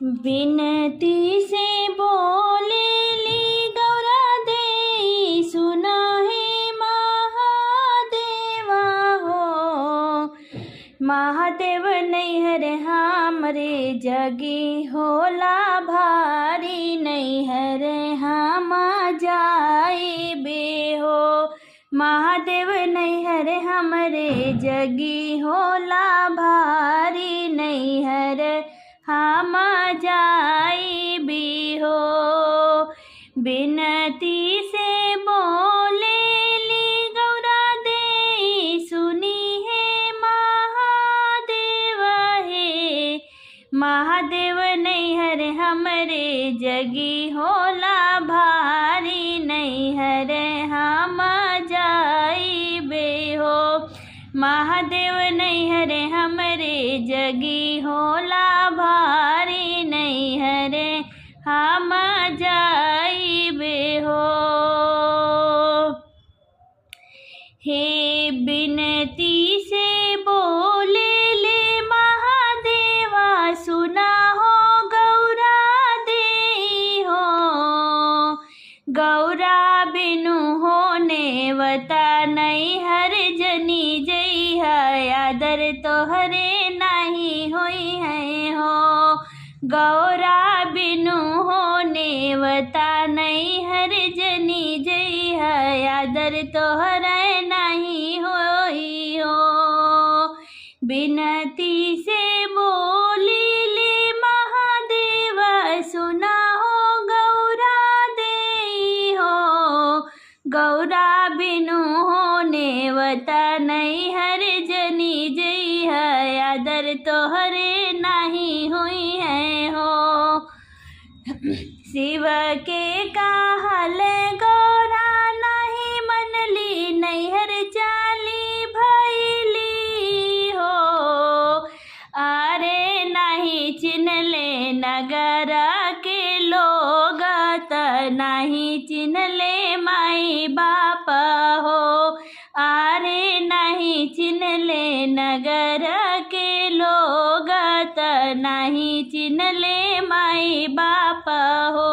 बिनती से बोलेली गौरा देई सुना हे महादेवा हो। महादेव नैहर हमरे जगी होला भारी, नैहर हम जाइबे हो। महादेव नैहर हमरे जगी होला भारी, नैहर हम जाइबे हो। बिनती से बोलेली गौरा देई सुनी हे महादेव हे। महादेव नैहर हमरे जगी होला भारी, नैहर हम जाइबे हो। महादेव नैहर हमरे जगी होला भारी, नैहर हम जाइबे हो। हे बिनती से बोलेले महादेवा सुना हो गौरा देई हो। गौरा बिनु हो नेवता नैहर जनी जई है, आदर तोहरे नहीं होई है हो। गौरा बिनु हो नेवता नैहर जनी जई है, आदर तोहरे नहीं होई हो। बिनती से बोलेले महादेव सुना हो गौरा देई हो। गौरा बिनु हो नेवता नैहर जनी जई है, आदर तोहरे नहीं हुई है हो। शिव के कहल गौरा नहीं मनली, नैहर चाली भैली हो। अरे नहीं चिन्हले नगर के लोग, त नहीं चिन्हले माई बाप हो। अरे नहीं चिन्हले नगर के लोग, त नहीं चिन्हले माई बाप हो।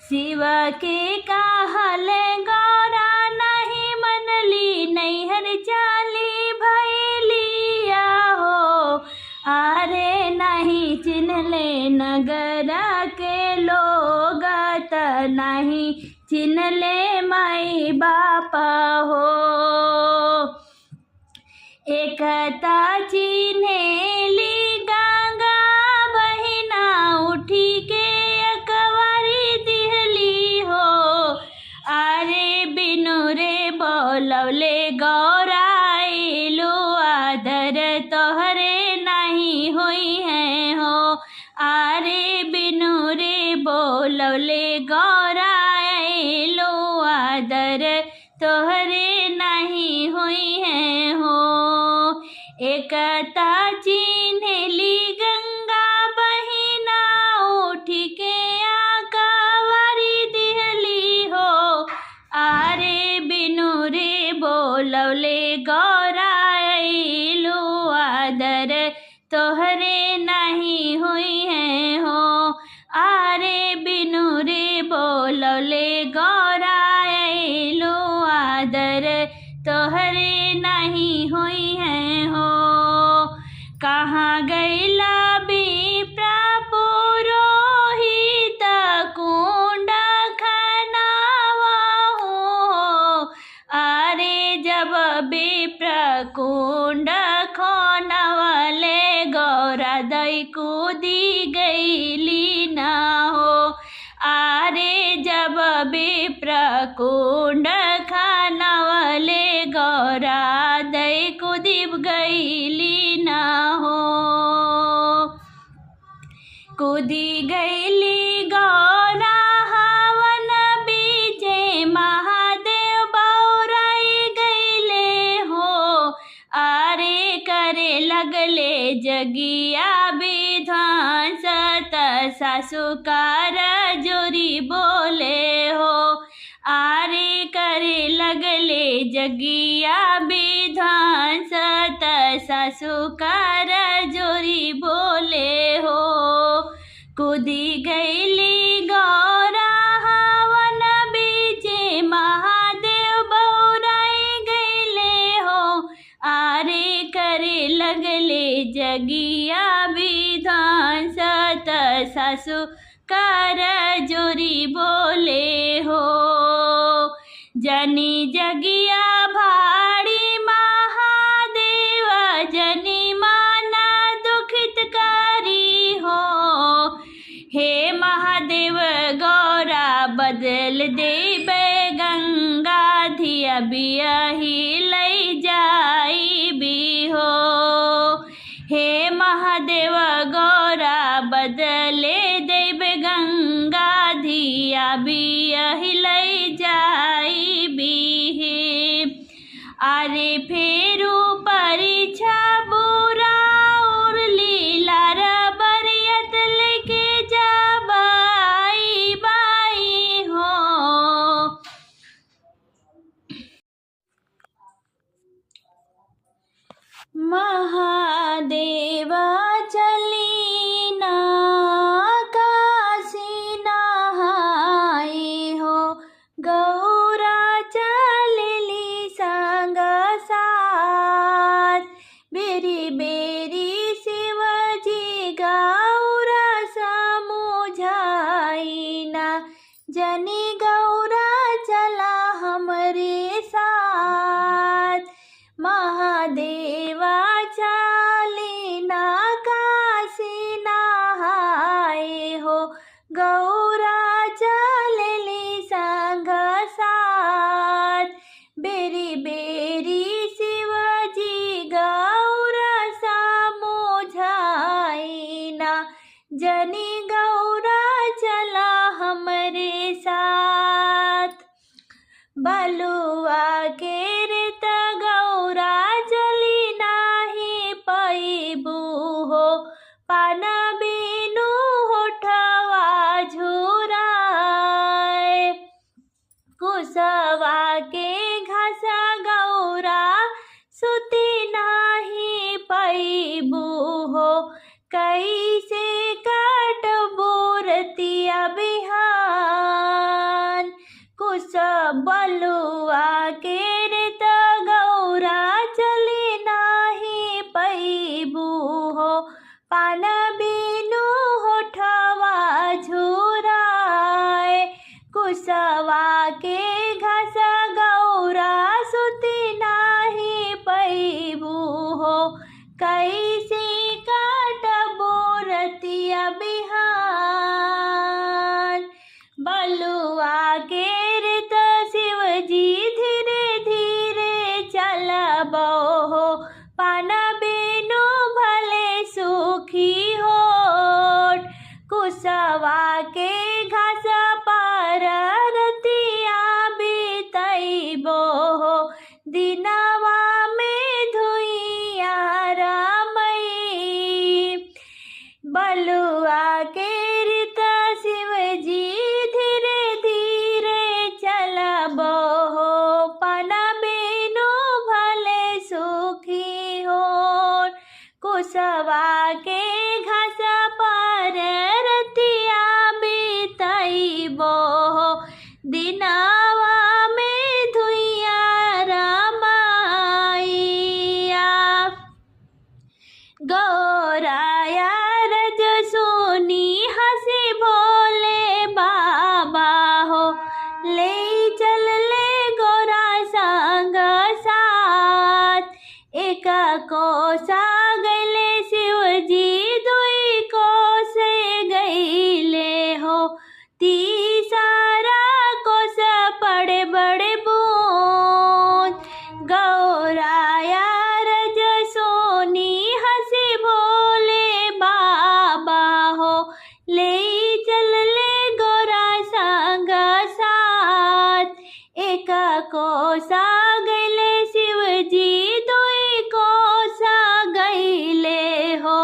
शिव के कहल गौरा नहीं मनली, नैहर चाली भैलिया हो। अरे नहीं चिन्हले नगर के लोग, त नहीं चिन्हले माई बाप हो। एकता चिन्हेली गंगा बहिना उठी के अकवारी दिहली हो। अरे बिनु रे बोलवले गौराइलू, आदर तोहरे नहीं हुई है हो। अरे बिनु रे बोलवले गौराइलू, आदर तोहरे नहीं हुई है हो। एकता चिन्हली गंगा बहिना उठ के आकावारी दिहली हो। अरे बिनु रे बोलवले गौराइलू, आदर तोहरे नहीं हुई है हो। अरे बिनु रे बोलवले गौराइलू, आदर तोहरे नहीं हुई है हो। कहाँ गैला विप्रा पुरोहित कुंड खनावा हो। अरे जब विप्र कुंड खनवले गौरा दई कूदी गईली ना हो। अरे जब विप्र कुंड खनवले गौरा दई कूदी गईली ना हो। कूदी गईली गौरा हवन बीचे महादेव बौराई गईले हो। अरे करे लगले जगिया विध्वंस, त सासु कार जोरी बोले हो। आरे करे लगले जगिया विध्वंस, त सासु कार जोरी बोले हो। कूदी गईली गौरा हवन बीचे महादेव बौराई गईले हो। आरे करे लगले जगिया विधान सत सासु कर जोरी बोले हो। जनी जगिया भाड़ी महादेव जनी माना दुखित कारी हो। हे महादेव गौरा बदल देबे गंगा धिया बियाही लई जाई भी हो। हे महादेव गौरा बदले देबे गंगा धिया बियाही लई जाई भी। अरे फेरू परीक्षा बुरा और लीला बरियत लेके जाबाई बाई हो। महादेवा चली ना काशी नहाए हो। गौरा चलली संग साथ बेरी बेरी शिवजी गौरा समुझाइना जनी गौरा चला हमरे साथ। महादेवा चली ना काशी नहाए हो। गौरा चलली संग साथ बेरी बेरी शिवजी गौरा समुझाइना जनी गौरा चला हमरे साथ। बलुआ के रेत गौरा चली नाही पैबू हो। पान बिनु होठवा झुराए कुसवा के घास गौरा सुती नाही पैबू हो। कैसे काटबो रतिया बिहान कुश बलुआ के रेत गौरा चली नाही पैबू हो। पान बिनु होठवा झुराए कुसवा के घास गौरा सुती नाही पैबू हो। कैसे काटबो रतिया बिहान बलुआ के रेत शिवजी धीरे धीरे चलबो हो। पान बिनु भले सुखी होठ कुसवा के घास पर रतिया बितैबो हो। दिनवा में धुइया रमई बलुआ के रित शिवजी धीरे धीरे चलबो हो। पान बिनु भले सुखी हो कुसवा के घास पर रतिया बितैबो हो। दिनवा में धुइया रमाइया गौराया रज सोनी हंसी भोले बाबा हो। ले चल ले गौरा संग साथ एक कोसा गैले शिवजी दुई कोसे गैले हो। तीसारा कोस पड़े बड़े बूंद गौराया रज सोनी हंसी भोले बाबा हो। ले चल ले गौरा संग साथ एक कोसा गैले शिवजी दुई कोसा गैले हो।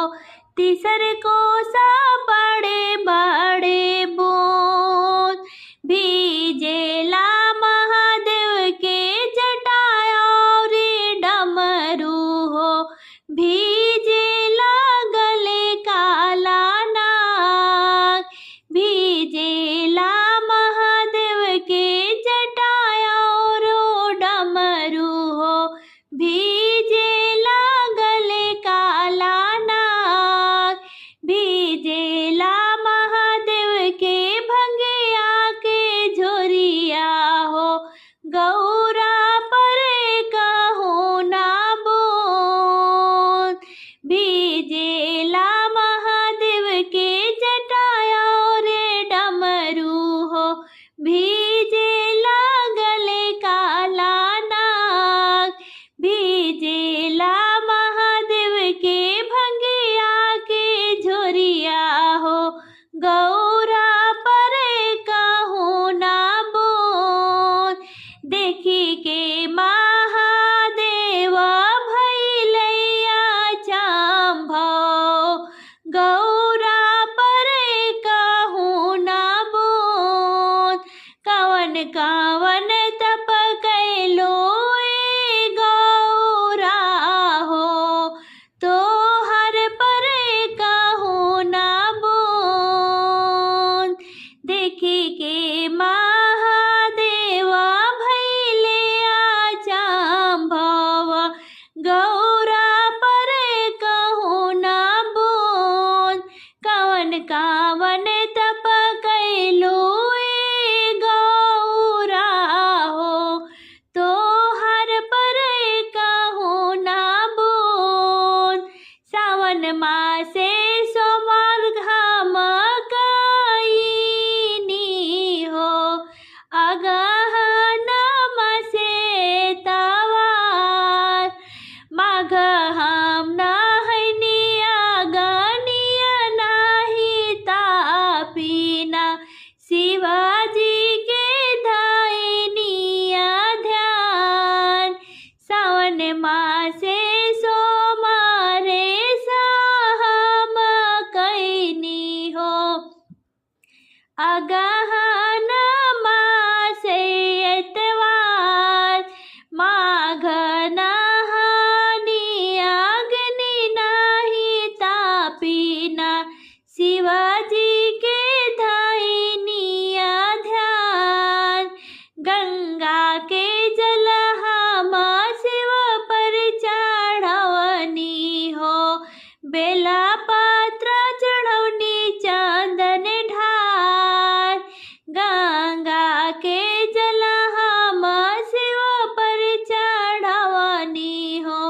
तीसर कोसा बड़े बड़े बूंद भीजेला महादेव के जटाया रे डमरू हो। भीजेला गले काला नाग कवन कवन तप कैलो ए गौरा हो, तोहर पर कहूँ ना बोल। देखी के महादेवा भैले आचाम्भव, गौरा पर कहूँ ना बोल। कवन कवन तप कैलो ए गौरा हो, तोहर पर कहूँ ना बोल। सावन मासे सोमार घाम काइनी हो, अगहन मासे तवार। माघ हम नहनी अगनिया नाही तापीना, शिवाजी के धैनिया ध्यान। सावन मासे सोमारे साहम कैनी हो, अगहन मासे एतवार। माघ नहानी अग्नि नाही तापीना, शिवाजी के धैनिया ध्यान। गंगा के जल हम शिव पर चढ़वनी हो, बेला पात्र चढ़ौनी चंदन ढार। गंगा के जल हम शिव पर चढ़वनी हो,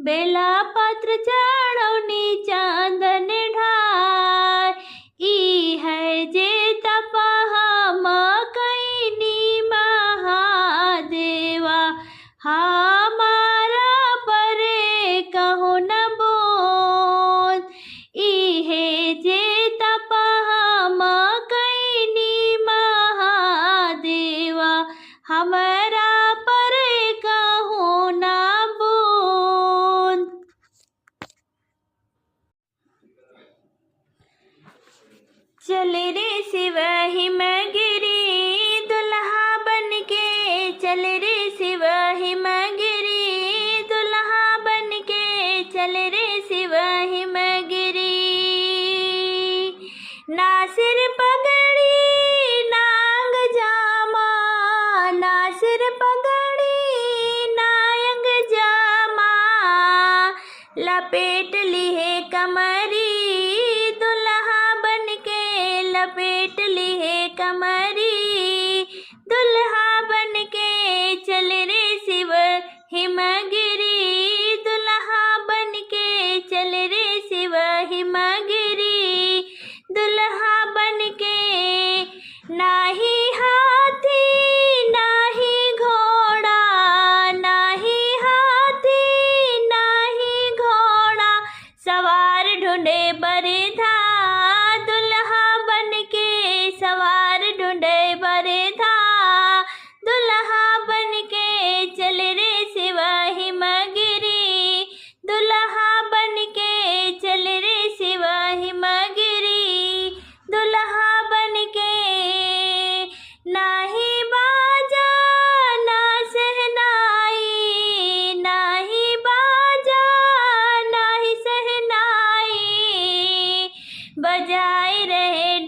बेला पात्र चढ़ौनी चंदन ढार। ई है जे तप हम कैनी महादेवा, हमारा पर कहूँ न बोल। ई है जे तप हम कैनी महादेवा, हमरा पर कहूँ न बोल। चल रे शिव हिमगिरी दुल्हा बन के, चल रे शिव हिमगिरी दुल्हा बन के, चल रे शिव हिमगिरी। ना सिर पगड़ी नांग जामा, ना सिर पगड़ी नायंग जामा, लपेट लिहे कमरी दुल्हा बन के, लपेट लिहे कमरी दुल्हा बन के, चल रे शिव हिमगिरी दुल्हा बन के, चल रे शिव हिमगिरी दुल्हा बन के। नाही हाथी नाही घोड़ा, नाही हाथी नाही घोड़ा, सवार ढूंढे बरधा दुल्हा बन के, सवार ढूंढे बरधा दुल्हा बन के, चल रे शिव हिमगिरी दुल्हा बन के, चल रे शिव हिमगिरी दुल्हा बन के। नाही बाजा ना सहनाई, नाही बाजा नाही सहनाई, बजाए रहे